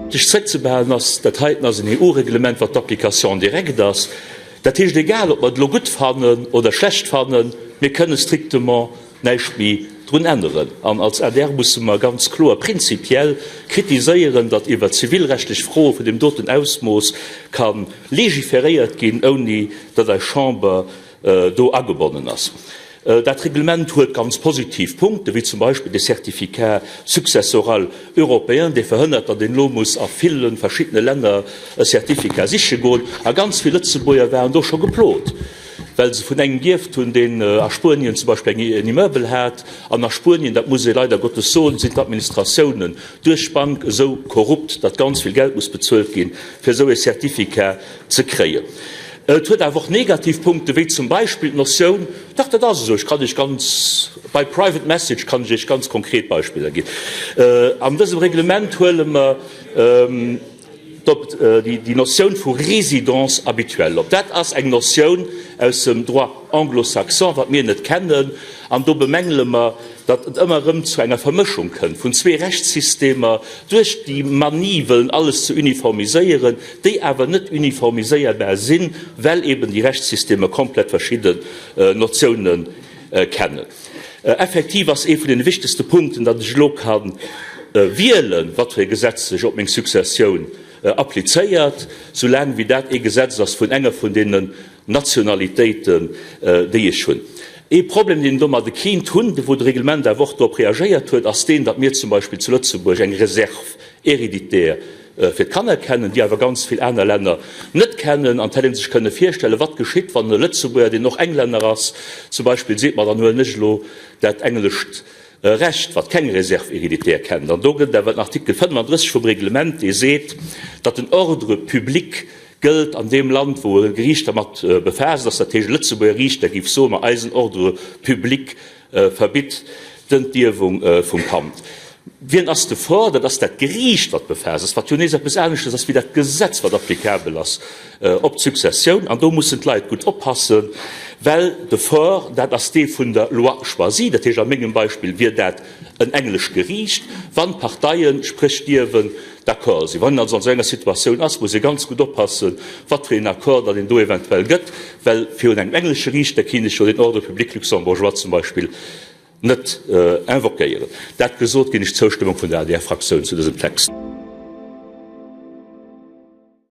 Sech zréckzebehalen ass, dat heiten ass en EU-Reglement, wat d'Application directe ass. Dat heescht, egal ob mer et elo gutt fannen oder schlecht fannen, mir kënne strictement näischt méi drun änneren. An als adr musse mer ganz kloer prinzipiell kritiséieren, datt iwwer zivilrechtlech Froe vun deem doten Ausmooss ka legiferéiert ginn, ouni datt eis Chamber do agebonnen ass. Dat Reglement huet ganz positiv Punkten, wéi zum Beispill de Certificat successoral européen, dee verhënnert, datt een elo muss a ville verschiddene Länner e Certificat siche goen. A ganz vill Lëtzebuerger waren do scho geplot, well se vun engem gierft hunn, deen a Spuenien zum Beispill en Immeuble hat. An a Spuenien, dat muss ee leider Gottes soen, sinn d'Administratiounen duerch d'Bank esou korrupt, datt ganz vill Geld muss bezuelt ginn, fir esou e Certificat ze kréien. Et huet awer och negativ Punkten, wéi zum Beispill d'Notioun, dach dat ass esou, ech kann Iech ganz, by private message kann ech Iech ganz konkret Beispiller ginn. An dësem Reglement huele mer déi Notioun vu Résidence habituelle op. Dat ass eng Notioun aus dem Droit anglo-saxon, wat mir net kennen, an do bemängele mer, datt et ëmmer erëm zu enger Vermëschung kënnt vun zwee Rechtssystemer duerch déi Manie wëllen alles ze uniformiséieren, déi awer net uniformiséierbar sinn, well eben déi Rechtssystemer komplett verschidden Notioune kennen. Effektiv ass ee vun deene wichtegste Punkten, datt ech elo ka wielen, wat fir e Gesetz sech op meng Successioun applizéiert, soulaang wéi dat ee Gesetz ass vun enger vun deenen Nationalitéiten, déi ech hunn. Ee Problem, deen een domadde kéint hunn, wou de Reglement awer och drop reagéiert huet, ass deen, datt mir zum Beispill zu Lëtzebuerg eng Réserve héréditaire fir d'Kanner kennen, déi awer ganz vill aner Länner net kennen. An et hätt ee sech kënne virstellen, wat geschitt, wann e Lëtzebuerger, deen och Englänner ass, zum Beispill seet, ma dann huelen ech elo dat englescht Recht, wat keng Réserve héréditaire kennt. An do gëtt et awer den Artikel 35 vum Reglement, dee seet, datt den Ordre public gëllt an deem Land, wou e Geriicht dermat befaasst ass, dat heescht e Lëtzebuerger Riichter géif soen, ma eisen Ordre public verbitt d'Entierwung vum Kand. Wien ass de For? Dat ass dat Geriicht, wat befaasst ass, wat jo nees eppes aneschtes ass wéi dat Gesetz, wat applicabel ass op d'Successioun. An do mussen d'Leit gutt oppassen, well de For, dat ass dee vun der Loi choisie, dat heescht a mengem Beispill wier dat en englescht Geriicht, wann d'Parteien, spréch d'Ierwen, d'accord sinn. Wann een also an esou enger Situatioun ass, muss ee ganz gutt oppassen, wat fir een Accord datt een do eventuell gëtt, well virun engem englesche Riichter kéint ech jo den Ordre public luxembourgeois zum Beispill net invoquéieren. Dat gesot, ginn ech d'Zoustëmmung vun der ADR-Fraktioun zu dësem Text.